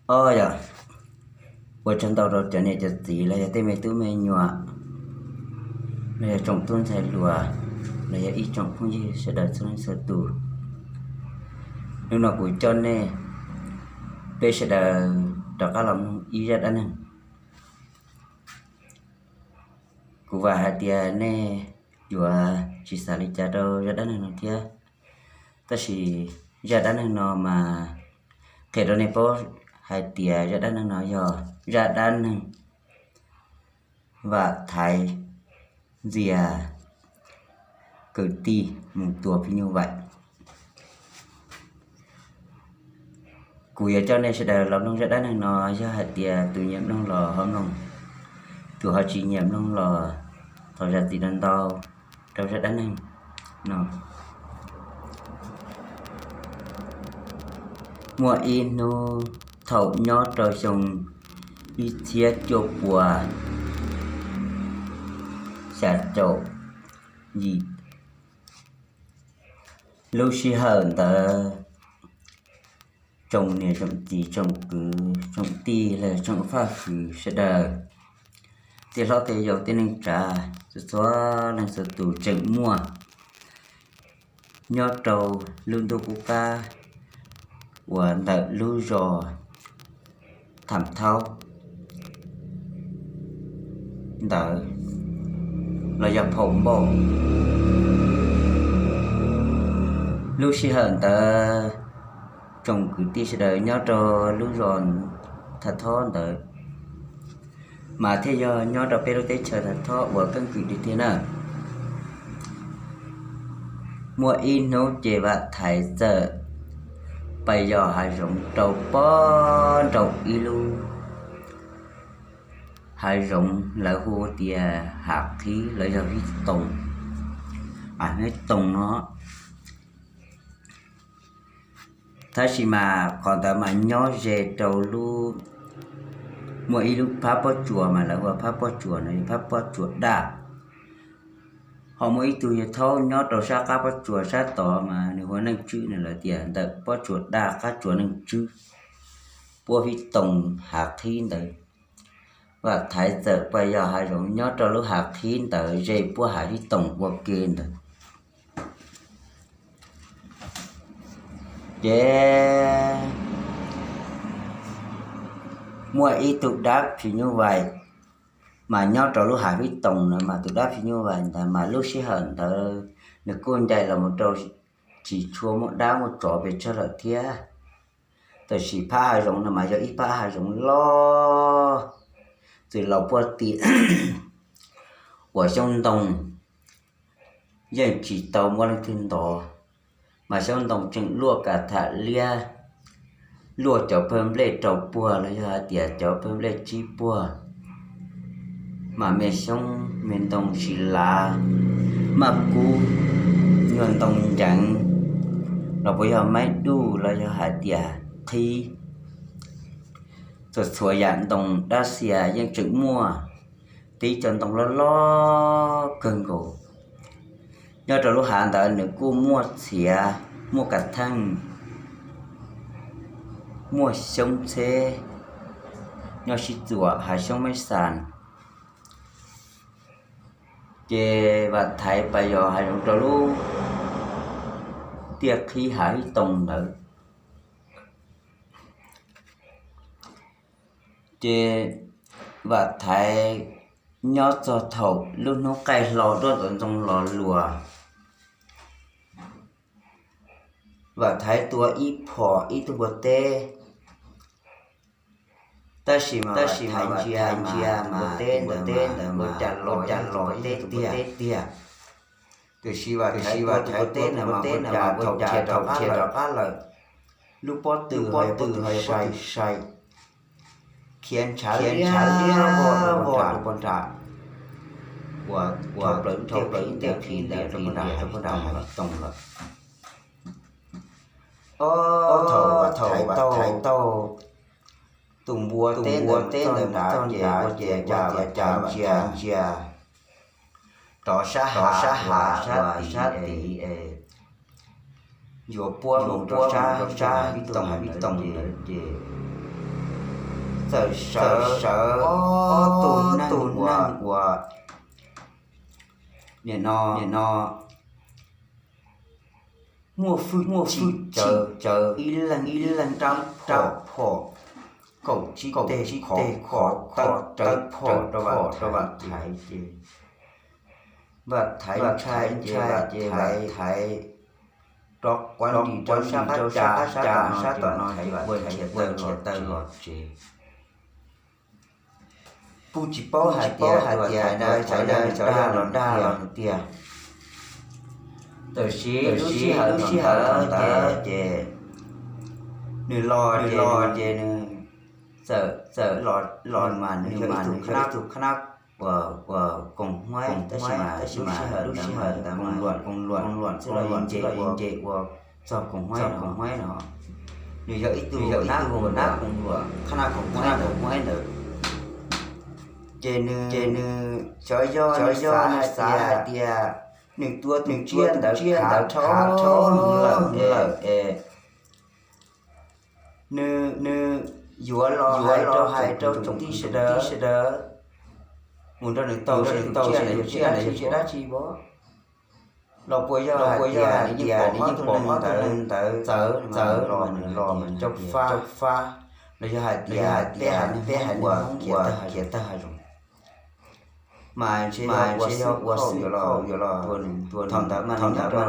Ob yog, ua tsaug ntau rau cov niam cov txiv los yog tej me tub me nyuam, los yog tsoom tub ntxhais hluas, los yog ib tsoom phooj ywg sawv daws txhua leej txhua tus. Hnub no kuv coj nej, peb sawv daws rov qab los mloog ib zaj dab neeg. Kuv vam hais tias nej yuav tsis xav li cas rau zaj dab neeg no thiab, tab sis zaj dab neeg no mas qhia rau nej paub hais tias zaj dab neeg no yog zaj dab neeg Vam Thaiv ntxias kwv tij mus tua phim nyuj vaim. Kuv yuav coj nej sawv daws los mloog zaj dab neeg no, yog hais tias tus nyiam mloog los ho mloog, tus ho tsis nyiam mloog los thov zam txim ntau ntau rau zaj dab neeg no. Muaj ib hnub thaum nyob rau xyoo ib txhiab cuaj pua xya caum yim, lub sij hawm ntawd tsoom niam tsoom txiv tsoom kwv tsoom tij los tsoom faj hwm sawv daws, tej hlob tej yau tej neej tsa, txhua leej txhua tus tseem muaj nyob rau lub ntuj qub qab uas ntawm lub zos Tham Thaub ntawd los yog Phau Npauj. Lub sij hawm ntawd tsoom kwv tij sawv daws nyob rau lub zos Tham Thaub ntawd mas thiaj yog nyob rau peb lub teb chaws Tham Thaub uas keeb kwm li tiag na. Muaj ib hnub ces Vam Thaiv txawm pais yos hav zoov rau pob nraum ib lub hav zoov lawv hu tias Hav Qhib los yog Vib Toos, Vib Toos no. Tab sis mas qhov ntawd mas nyob ze rau lub, muaj ib lub phab pob tsuas mas lawv hu ua phab pob tsuas no, phab pob tsuas daj. Ho muaj ib tug yawg thaub nyob rau sab qab pob tsuas sab tod mas nws hu ua Neej Tswb no, lawv tias ntawm pob tsuas daj qab tsuas Neej Tswb, puab Vib Toos Hav Qhib ntawd. Vam Thaiv txawm pais yos hav zoov nyob rau lub Hav Qhib ntawd ze puab Hav Vib Toos ua ke ntawd. Ces muaj ib tug dab phim nyuj vais mas nyob rau lub Hav Vib Toos na, mas tus dab phim nyuj vais ntawd mas lub sij hawm ntawd nws kuj ncaim los mus rau tsis tshua muaj dab muaj tsov pes tsawg lawm thiab. Tab sis phab hav zoov no mas yog ib phab hav zoov loj, txwm laus puag tim uas xyoob ntoo yeej tsis tau muaj leej twg ntov, mas xyoob ntoo tseem luaj kav tham liab, luaj cov pawg nplej rau puag los yog hais tias cov pawg nplej tsib puag, mas me xyoob me ntoo tsis lav, maj kub, nyuag ntoo nceev, los puas yog maib duj los yog hais tias qhib. Txhua txhua yam ntoo dab xia yeej tseem muaj, tib co ntoo loj loj kawg nkaus. Nyob rau lub hav ntawd nws kuj muaj txhiav, muaj kav theej, muaj xyoob txheb nyob sib txuas hav xyoob meb xas. Ces Vam Thaiv pais yos hav zoov rau lub tiaj qhib Hav Vib Toos ntawd. Ces Vam Thaiv nyob txog thaum lub hnub qaij hlau duab ntxoov ntxoo los luas, Vam Thaiv tua ib phom ib tug npua teb. Tab sis mas Vam Thaiv ntsia mas npua teb ntawd mas ua cas los los teb tiag. Tiam sis Vam Thaiv ua tus npua teb ntawd mas ua cas thaum khiav rov qab lawm, lub pob tw ho yog pob tw sai, khiav ntshav liab vog rau pob nram, uas dhau plaws lub tiaj qhib ntawd rau pob nram Hav Vib Toos lawm. Ob, thaum Vam Thaiv taug tus npua teb ntawd mus txog nrad ces ua cas Vam Thaiv ntsia rov sab hav sab tid es yuav puab mus rau sab Hav Vib Toos ntawd ces txawm sawv ob tug neeg uas nim no muaj hwj chim tsawv, ib leeg ib leeg rab phom kaum tsib teg khov khov tawb phom rau Vaj Thaiv ces Vaj Thaiv ntshai ces Vaj Thaiv rov quav nris rau sab qab cas, sab tom no ces Vaj Thaiv khiav tawg los tsev. Kuj tsis paub hais tias Vaj Thaiv dag los dag los tiag. Tab sis lub sij hawm ntawd ces nws los ces nws txawm los los mas nws yog ib tug khnab, ib tug khnab uas koom huaib, tab sis mas lub sij hawm ntawd mas koom luam, koom luam xwb los nce ua txog koom huaib no. Nws yog ib tug, yog ib tug nab koom luam, khnab koom huaib ntawd. Ces nws, ces nws xyov yog, xyov yog nws xav hais tias nws tua tus tsiaj ntawd khav dhau lawm es nws, nws yuav los hais rau, hais rau tsoom tij sawv daws, mus nrog nws taug, nrog nws taug seb yog tsiaj dab tsi os. Los puas yog hais tias nws yeej pom ob tug neeg ntawd txawv, txawv los nws los mas coj fab, los yog hais tias peb haiv neeg Hmoob uas khiav tawg hav zoov. Mas ntshe yog ua xwb los yuav los tua nws, tua nws. Thaum ntawd mas nws nyob rau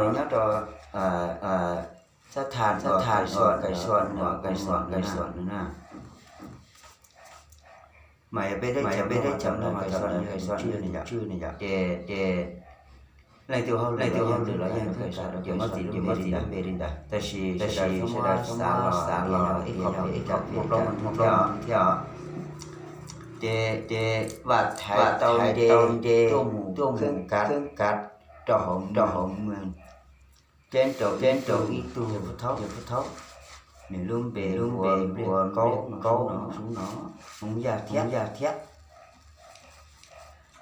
Xab Thas, Xab Thas uas Kais Xos, Kais Xos, Kais Xos na. Mas yog peb teb chaws, peb teb chaws no mas Kais Xos yog tus tswj ne yom. Ces, ces leej twg hauj lwm los yeej Kais Xos, ces muab txiv lub npe li ntawd. Tab sis, tab sis sawv daws txhob muab xav los ib qho ib qho muaj plaub muaj ntug thiab os. Ces, ces Vam Thaiv tau nce tuaj mus khwb kav rau hauv, rau hauv mws, ceeb rau, ceeb rau ib tug yawg Pub Thaub. Nws lub npe, lub npe hu ua Nkaub, Nkaub no, Hmoob Yaj thiab, Hmoob Yaj thiab.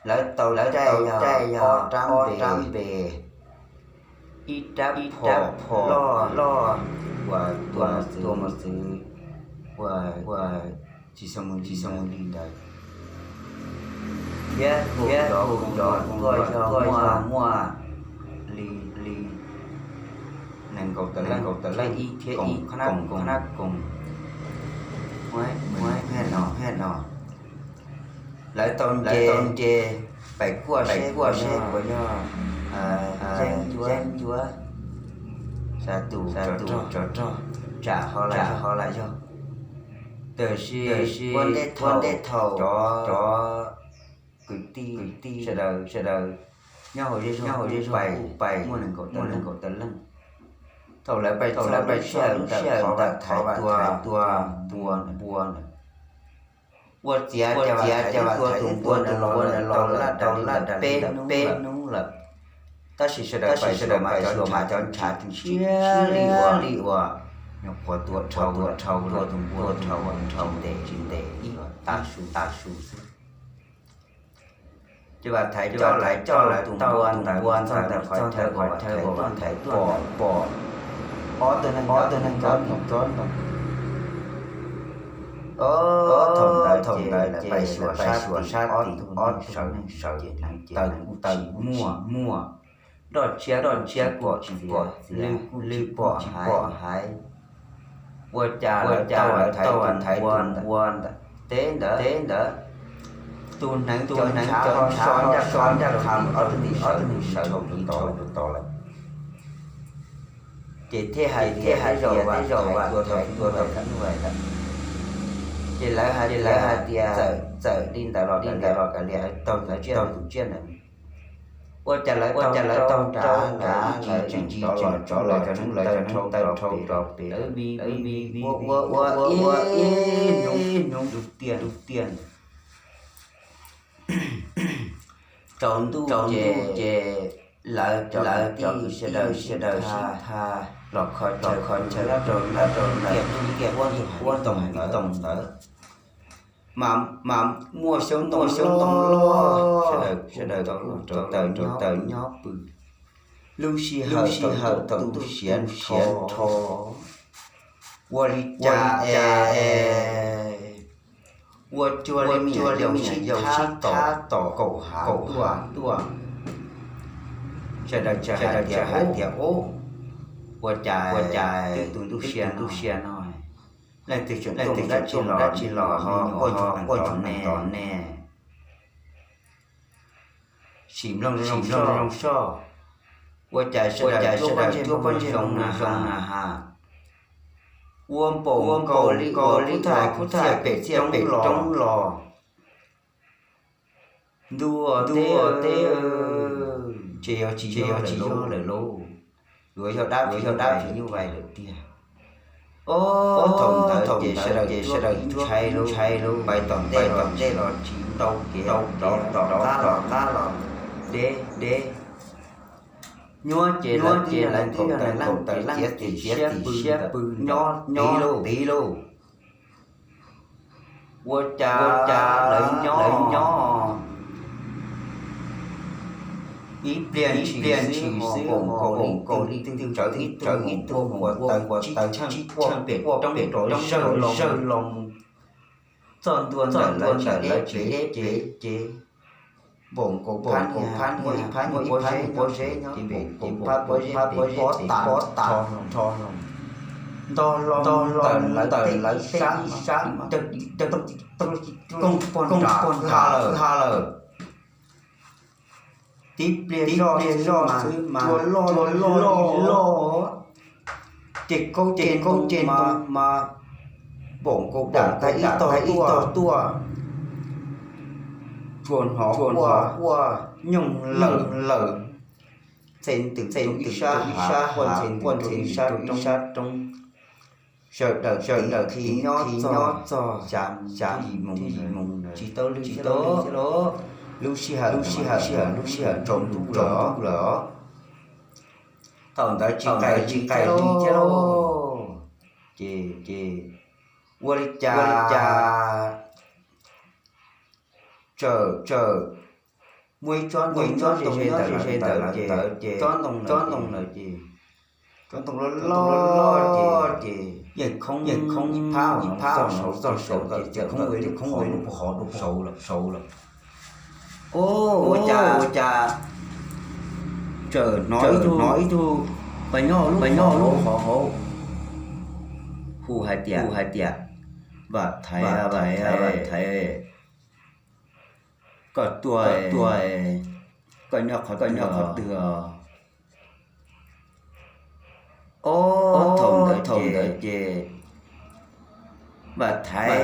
Lawv tau, lawv tau caij yog ob rab npe, ib rab phom loj loj uas tua mos txwv, ua, ua tsis xaus mus li ntawd, thiab, thiab hu nrov tuaj yog muaj li, li nees nkaum tawm leej, nkaum tawm leej, ib thiab ib koom, koom, koom. Lawv tau nce, pais kuaj, pais kuaj seb puas yog yeeb ncuab, xav tus, xav tus tsov rog, tsam ho, tsam ho lam yog. Tab sis ua ntej thaum cov kwv tij, kwv tij sawv daws, sawv daws nyob hauv zej zog, nyob hauv zej zog pais, pais muaj nees nkaum tawm leej. Thaum lawv pais txog lub sij hawm ntawm qhov Vam Thaiv tua npua ntawd, ua ciav, ua ciav ces Vam Thaiv tua tus npua ntawd los lawm, tau laj, tau laj peb hnub, peb hnub lawm. Tab sis sawv daws pais xyuas mas cov ntshav tseem siab li uas, li uas nyuam qhuav tua dhau, tua dhau, tua tus npua dhau, dhau ntev, ntev ib tav su, tav su xwb. Ces Vam Thaiv coj, Vam Thaiv coj lawv tus npua ntawd txog ntawm qhov chaw uas Vam Thaiv tuaj ntawd pom ob tug neeg, ob tug neeg nyob tim tsob ntoo. Thaum ntawd, thaum ntawd ces lawv pais xyuas sab tim ob tug neeg sawv ces hneev taw kuj tsis muaj, muaj, nroj tshiab, nroj tshiab kuj tsis pom txiav, lwj kuj tsis pom haiv. Ua cas, ua cas lawv tau Vam Thaiv tus npua teb ntawd, teb ntawd, tus hneev, tus hneev cov ntshav so ncaj qha mus rau tim ob tug neeg sawv, ob tug neeg sawv rau tim tod lawm. Ces thiaj hais tias tej zaum Vam Thaiv tua tau tus npua ntawd. Ces lawv hais, ces lawv hais tias txawm, txawm li ntawd los, li ntawd los kav liam, lawv taug tus tsiaj, taug tus tsiaj ntawd. Ua cas lawv, ua cas lawv taug nrad, nrad ib tsis tseem rov los, rov los cov hneev taw dhau rov pem, lawv vij vij vij ua ua ua ib hnub ntuj tiaj, ntuj tiaj. Tsaus ntuj ces lawv cov kwv tij sawv daws sib tham los kho chaw, kho chaw rau lawv rau tiaj, tiaj huab ntug, huab ntug ntawd. Mas, mas muaj xyoob ntoo, xyoob ntoo loj, sawv daws, sawv daws rauv taws, rauv taws nyob pw. Lub sij hawm, lub sij hawm thaum ntuj siav nrho, ua li cas es ua cuag li me nyuam yaus sib thab tom kaum hav tuaj. Sawv daws txawm hais tias, Ub, ua cas, ua cas twb tu ntuj sia no, leej twg tseem tuaj mus dab tsi los ho quaj ntsuag qees tos ne? Sim mloog zoo soj, ua cas sawv daws cuab pob ntseg zoo na ha. Ua npaum nkaus li uas kuv thaj hais kuv txiaj pem roob los. Ntuj, teb, ces yog tsis yog lawm lauj, yuav yog dab, yog dab tsis nyuj vais lawm tiag. Ob thaum ntawd ces sawv daws ces sawv daws ntshai lauj, ntshai lauj, pais tom ntej los tsis tau kev, rov tom qab los deb deb. Nyuab ces lawv ces lawv nkaum tawm txiav txim siab pw nyob nyob tid lauj. Ua cas lawv nyob ib pliag ntshis xwb ho npaum nkaus li twg tsawv ib tug mus ua taw ua taw tsib cheej pem roob rov zawg los mus txog ntua ntawm lawv tsev ces npaum nkaus phab niag muaj ib phab pob zeb nyob pem, ces npaum nkaus phab pob zeb pem pob tas nrho los ntog los ntog los ntawm lawv tej ib sab ib sab, kooj pog nram ha lawm. Tib pliag zoj xwb mas cua loj loj loj, ces kaub ces kaub ces ntoo mas npaum nkaus dam tag ib tog tuaj. Tsuas hnov quaj nyooj lawm lawm, txhe ntws txhe ntws ib sab ib sab, quaj ntxhe ntws ib sab roob. Sawv daws sawv daws khi nyob txog xya yim moos yim moos tsis tau li thiab lauj. Lub sij hawm lub sij hawm lub sij hawm tsaus ntuj lawm os. Thaum ntawd tsis qais li thiab lauj. Ces ua li cas tsawm tsawm muaj ib tsob ntoo nyob ze ze ntawd ces tsob ntoo ntawd ces tsob ntoo loj loj ces yeej khoob yeej khoob ib phab ib phab txog saud txog saud ces txawm khoob ua ib lub qhov rau saud lawm. Ua cas ua cas tsawm hnov ib tug pais nyob lub qhov hauv hu hais tias, Vam Thaiv, Vam Thaiv, koj tuaj, koj nyob qhov twg os? Ob thaum ntawd ces Vam Thaiv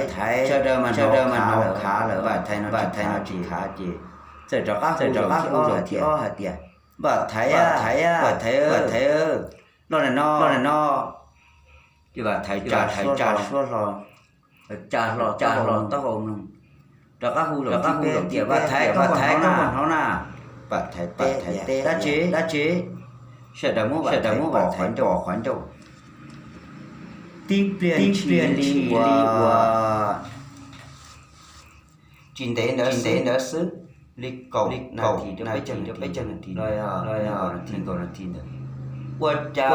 sawv daws mas hnov khav lawm, Vam Thaiv no tsis khav ces txawm rov qab hu rov qab hu zaum thib ob hais tias, Vam Thaiv, Vam Thaiv, Vam Thaiv, loj na no, loj na no. Ces Vam Thaiv tsa suab hlo, tsa hlo tsa hlo taub hau mloog, rov qab hu zaum thib peb tias, Vam Thaiv, Vam Thaiv, koj puas hnov na? Vam Thaiv teb, Dab tsi, dab tsi? Sawv daws muab Vam Thaiv pom qhov ncauj. Tib pliag ntshis li uas tsis ntev ntawd xwb, li kaum nas this rau peb caug nas this ntawd, ua cas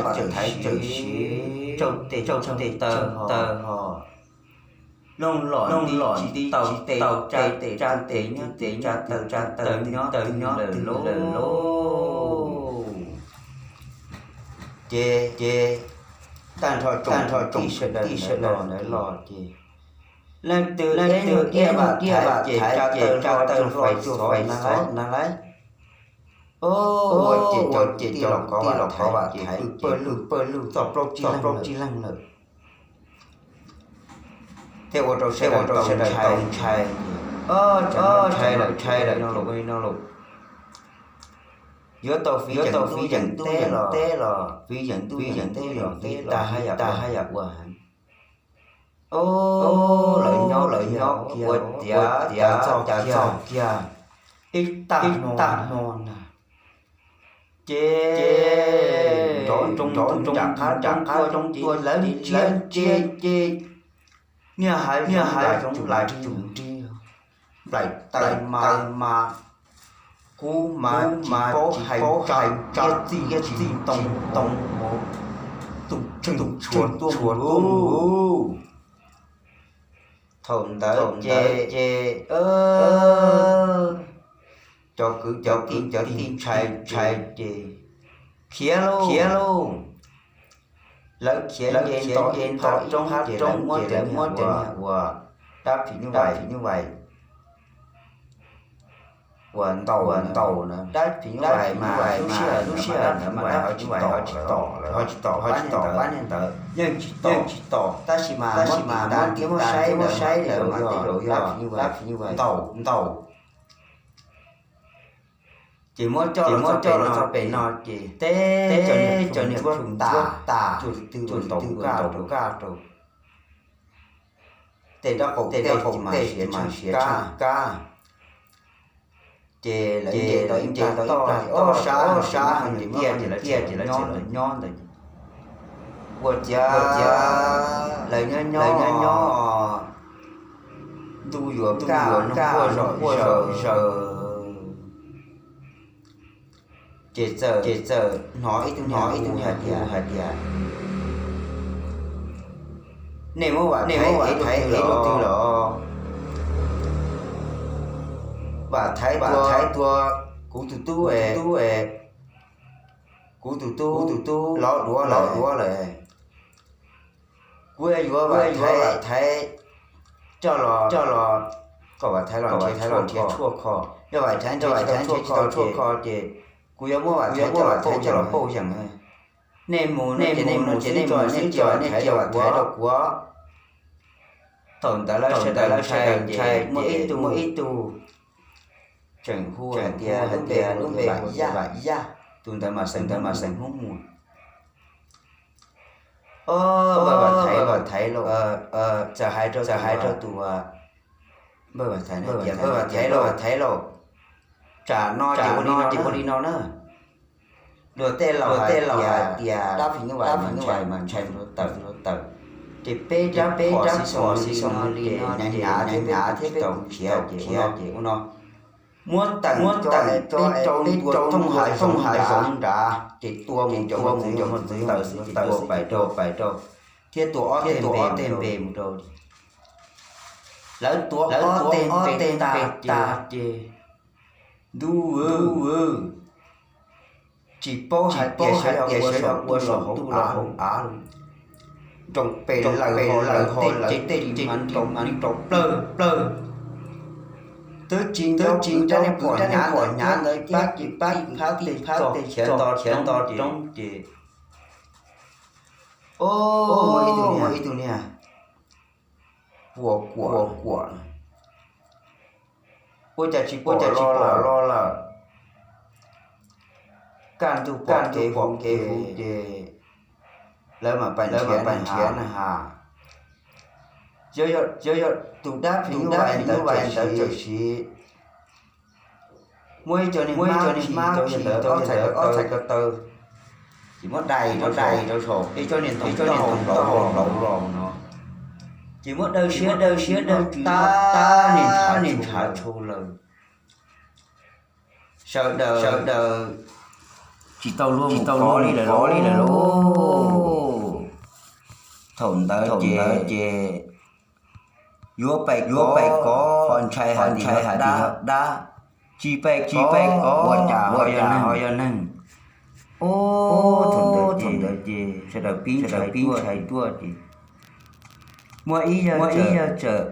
Vam Thaiv txawm siv tsau tes tsau tes taw ho looj lom nti tsis tau tes, tsa tes nyob tes, tsa taw tsa taw nyob twg nyob twg lawm lauj. Ces ces tag nrho tsoom kwv tij sawv daws ntawd los ces leej twg leej twg ib yam Vam Thaiv ces tsa taw tsa taw hlo tsuag fais xov na lauj. Ua ces cov kwv tij los kov Vam Thaiv ces pw pawg lug pawg lug txog plaub tsib leeg lawm. Thiaj ua rau sawv daws tau ntshai, ntshai lawm ntshai lawm no lauj. Yuav tau fiv yeem ntuj yeem teb los fiv yeem ntuj yeem teb los fiv tag haj yam ua heev. Lawv nyob lawv nyob kiag ua tiav cas txog kiag ib tag hmo na, ces nrov nroo nroo nram qab roob tuaj, lawv ntsia ces niag hav zoov nplaim tsum nrig, nplaim taw mas kub mas tsis paub hais tsa txij tsis ntoo ntoo, tus tsheej tshuav tuaj mus. Thaum ntawd ces cov kwv cov tij ntshai ces khiav lauj. Lawv khiav nce nto ib qho roob ces lawv muab cov niag uas dab phim nyuj vais uas ntaus ntaus na, dab phim nyuj vais mas lub sij hawm ntawd mas dab phim nyuj vais ho tsis tom lawm, ho tsis tom, ho tsis tom pab niag ntawd, yeej tsis tom, tab sis mas muab tiv tas tiv tas thiab muab saib lawm mas tej zaum yog dab phim nyuj vais ntaus ntaus. Ces muab coj los txog pem no ces teb cov niag ntsuab tas, cuag li twg los ntaus kaj rau, tej nraub qaum tej mas siav tshee kab. Ces lawv nce tau ib nce tau ib plag toj, sab sab ho nce tiaj ces lawv tseem los nyob ntawd. Ua ciav lawv nyob nyob, ntuj yuav kaj, ntuj yuav kaj, ntuj yuav zaum zaws. Ces txawm hnov ib tug niag hu hais tias, nej muab Vam Thaiv ev lub twg los? Vam Thaiv, Vam Thaiv tua kuv tus tub, kuv tus tub, kuv tus tub lov duav lawm, lov duav lawm. Kuv yuav Vam Thaiv, Vam Thaiv coj los, coj los kom Vam Thaiv los nrhiav tshuaj kho. Yog Vam Thaiv nrhiav tsis tau tshuaj kho ces kuv yuav muab Vam Thaiv coj los pauj yeem. Nej mus no ces nej mus no ces nej mus xwb, nej tso Vam Thaiv rau kuv. Thaum ntawd lawv sawv daws ntshai ces muaj ib tug tseem hu hais tias lub npe hu tias Vam Yaj, tus ntawd mas xeem Hmoob Muas. Npawg Vam Thaiv, Vam Thaiv lauj, txawm hais rau, txawm hais rau tus, npawg Vam Thaiv, npawg Vam Thaiv lauj, tsam no ces ua li no na. Luag tej laus, tej laus hais tias dab phim nyuj vais mas ntshai, mas ntshai tus hluav taws. Ces peb dab, peb dab phim nyuj vais li no ces hnyav hnyav thiab peb tsis tau khiav ces ua no, muab teem, muab teem peb rau ntua thooj hav zoov nrad ces tua mus cov mos txwv, cov mos txwv ntawd xwb ces tua pais rau, pais rau, thiab tua ob teg npe mus rau. Lawv tua ob teg npe tag ces ntuj, tsis paub hais tias sawv daws ua saum hauv av, nroo pes lawm, ho lawv tej ces tej ces mas nroo mas nroo plawg plawg. Twb tsis nco kwv dab niag phom hnyav ntawd pab ces pab phab tej phab tej khiav nto khiav nto roob ces, o, muaj ib tug niag puas kuam, kuam, ua cas tsis pom los lawm. Kaj ntug pom kev huv ces lawv mam pais nrhiav na has. Yog tus dab phim nyuj vais ntawd txawm siv muab ib co niag hmab khi rau ntawd ob txhais ko taw, ces muab dai rau saum, ib co niag ntoo toj hau los no, ces muab daws siab daws siab daws tsw tab niag ntshav tshau lawm. Sawv daws, sawv daws tsis tau luag, tsis tau luag li lawm, li lawm lauj. Thaum ntawd ces yuav pais, yuav pais kov ho ntshai, ho ntshai hais tias yog dab, tsis pais, tsis pais kov ua cas ho yog neeg. Thaum ntawd ces sawv daws pib ntshai tuaj ces muaj ib yawg, muaj ib yawg txawm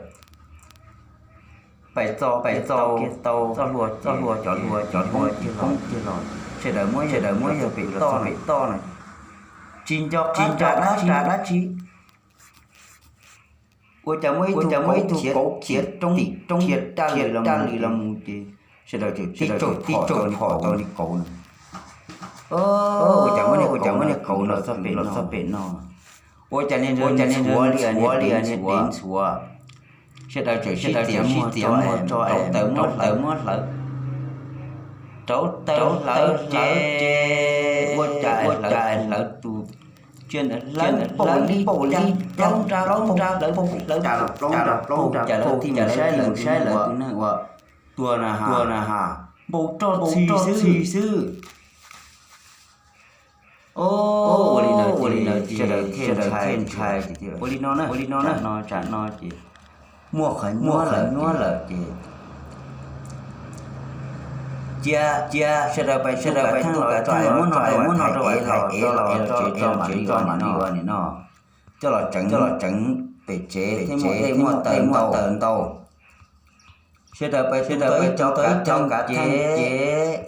pais txo, pais txo kiag tau txoj hlua, txoj hlua, cov hlua, cov hlua poob kiag los, sawv daws muab, sawv daws muab yawg pem toj, pem toj na, tsis nco qab ras dab tsi. Ua cas muaj ib tug, ua cas muaj ib tug kauv khiav roob, roob khiav raj li los mus ces sawv daws tib tsaug phom tau li kauv na. Ua cas muaj niag, ua cas muaj niag kauv no los txog pem no? Ua cas niag, ua cas niag ntxhuav li, niag dev ntxhuav. Sawv daws txawm sib txiav muag tso, rauv taws muab hlawv, rauv taws hlawv ces ua cas hlawv tus tsiaj ntawd hlawv npaum li, npaum li, plaub nra, plaub nra, hlawv cas los plaub nra, plaub cas lawv thiaj mus saib, lawv saib lawv tus neeg uas tuag na has, npaum roj txhis xwb. Ua li no, ua li no ces sawv daws thiaj ntshai, ua li no na, ua li no na, tsam no ces muaj qhov nyuab lawm ces cia, cia sawv daws pais, sawv daws pais tu kav theej los tso, muab no, muab no rau Vam Thaiv es los tsev tso mam li ua nim no, coj los tseev, coj los tseev pem tsev, tej muaj taws ntau. Sawv daws pais, sawv daws pais tu tau ib co kav theej ces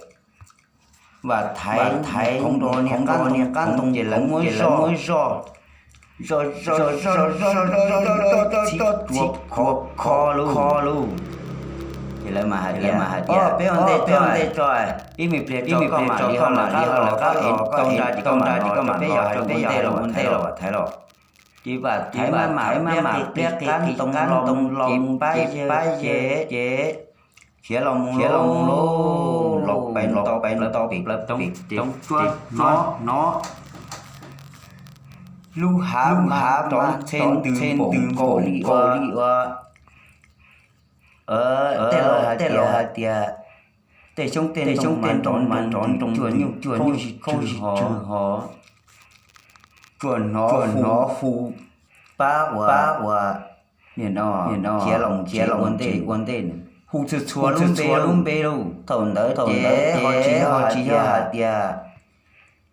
Vam Thaiv khoov rau niag qab ntoo, niag qab ntoo ces lawv muab zoj, zoj, zoj, zoj, zoj, zoj, zoj, txhib rua kho, kho lauj. Ces lawv mas hais tias, peb ua ntej, peb ua ntej tso, ib me pliag tso koj mam li ho, mam li ho lawv qab es tau nra ces koj mam li ho, peb yog hais ua ntej los, ua ntej los Vam Thaiv los. Ces Vam Thaiv mas, Vam Thaiv mas pliag qib qab ntoo los mus ces paib, paib ces khiav los mus, khiav los mus lauj, los pais, los pais nto plaws pem tsoov tsuag hnov, hnov lub hav, lub hav mas rov ntxhe ntws npaum nkaus li ua, tej laus hais tias tej xyoob tej ntoo mas nrov nroo, cuag nyuj cuag nyuj, khaub zig tswg hov, tsuas hnov, tsuas hnov hu pab ua, pab ua, nim no khiav los, khiav los ua ntej, ua ntej, hu txhua txhua lub npe, lub npe lauj. Thaum ntawd ces ho tsis yog hais tias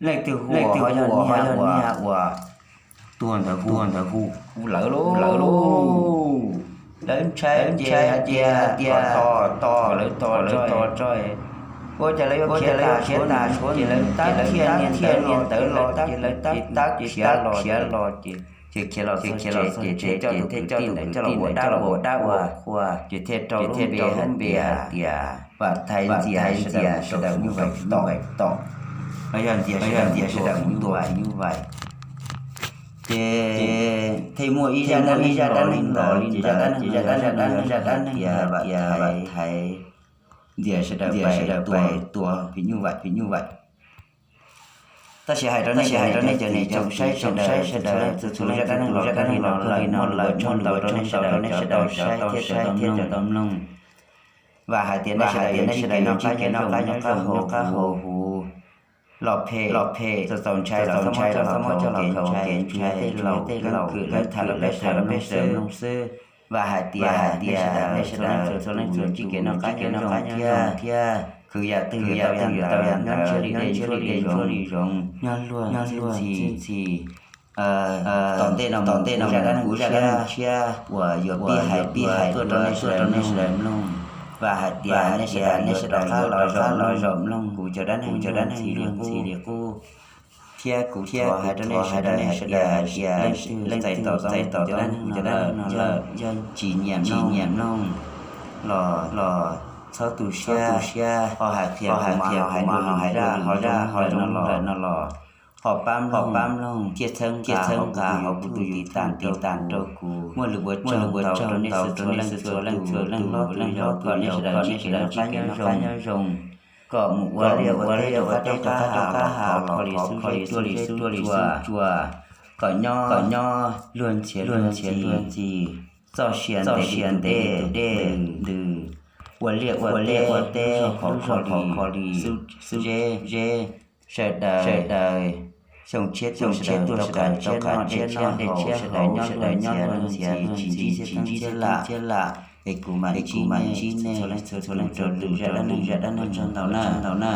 leej twg hu, leej twg hu, ho yog niag uas tuag ntawd hu, tuag ntawd hu, hu lawv lauj, hu lawv lauj. Lawv ntshai ces hais tias tos, tos, lawv tos, lawv tos tso, ua cas lawv yuav, ua cas lawv yuav khiav tas suav ces lawv tab thiaj niag ntawd los, ces lawv tab, ces tab khiav los, khiav los ces, ces khiav los txog tsev ces thiaj coj tus kwv tij ntawd coj los ua dab, ua dab ua qhua, ces thiaj rau lub npe hais tias Vam Thaiv Ntxias, Ntxias sawv daws mus vaim tom, los yog Ntxias, los yog Ntxias sawv daws mus tua phim nyuj vaim. Ces thiaj muaj ib zaj dab neeg los li ntawd, ces zaj dab neeg, zaj dab neeg, zaj dab neeg tias Vam Thaiv Ntxias sawv daws pais tua phim nyuj vaim, phim nyuj vaim. Tab sis hais rau nej, hais rau nej cov niam tsoom saib sawv daws, txhua leej txhua tus zaj dab neeg los kawg li no lawm, muaj lus ua tsaug ntau rau nej sawv daws cov tau saib thiab saib thiab cov tau mloog. Vam hais tias nej sawv daws yuav ntsib kev noj qab nyob zoo, noj qab haus huv, los phem, los phem, txaus txaus ntshai los txhob muab coj los khaws hauv kev ntshai, kev ntshai tej laus keeb kwm lawv tham rau peb sawv daws mloog xwb. Vam hais tias, hais tias nej sawv daws txhua leej txhua tus ntsib kev noj qab nyob zoo thiab, khwv yam twg yuav tau yam ntawd, nyob ntsiag li dej, ntsiag li dej, ntsiag li zoov, nyob luag, nyob luag txij ntxhi. Tom ntej no, tom ntej no, zaj dab neeg tshiab uas yuav pib hais, pib hais tuaj rau nej sawv daws mloog. Vam hais tias nej sawv daws, nej sawv daws rov qab los zaum, los zaum mloog kuv cov dab neeg, cov dab neeg luag ntxhi li qub, thiab kuv thiab hais rau nej sawv daws hais tias leej twg txais tos, txais tos kuv cov dab neeg no lawm, yog tsis nyiam, tsis nyiam mloog los, los txhob tu siab, ho hais qhia kuv mas, ho hais kuv mas, ho hais dua lwm zaj ho lwm no los, ho pab, ho pab mloog thiab txhawb nqa, txhawb nqa hauv kuv tus YouTube, tiv tas rau kuv. Muaj lus ua tsaug ntau rau nej sawv daws txhua leej txhua tus, leej hlob leej yau, kom nej sawv daws ntsib kev noj qab nyob zoo, kom mus ua liaj ua teb rau qab teb rau qab hav los thov kho li xub zeb, ruaj li xub cua, kom nyob, kom nyob luag ntxhi, luag ntxhi, luag ntxhi, txoj sia ntev li tus dej ntws, ua liaj ua teb, ua teb lub zog khov kho li xub zeb, sawv daws, sawv daws, xyoo tshiab tuaj sawv daws tau kav tshiab noj, dej tshiab haus, sawv daws nyob, sawv daws nyob luag ntxhi, tsis ntsib txhiab teeb txhiab lam. Es kuv mam, es kuv mam ntsib nej txhua leej txhua tus rau lwm zaj dab neeg, zaj dab neeg, ua tsaug ntau na, ntau na.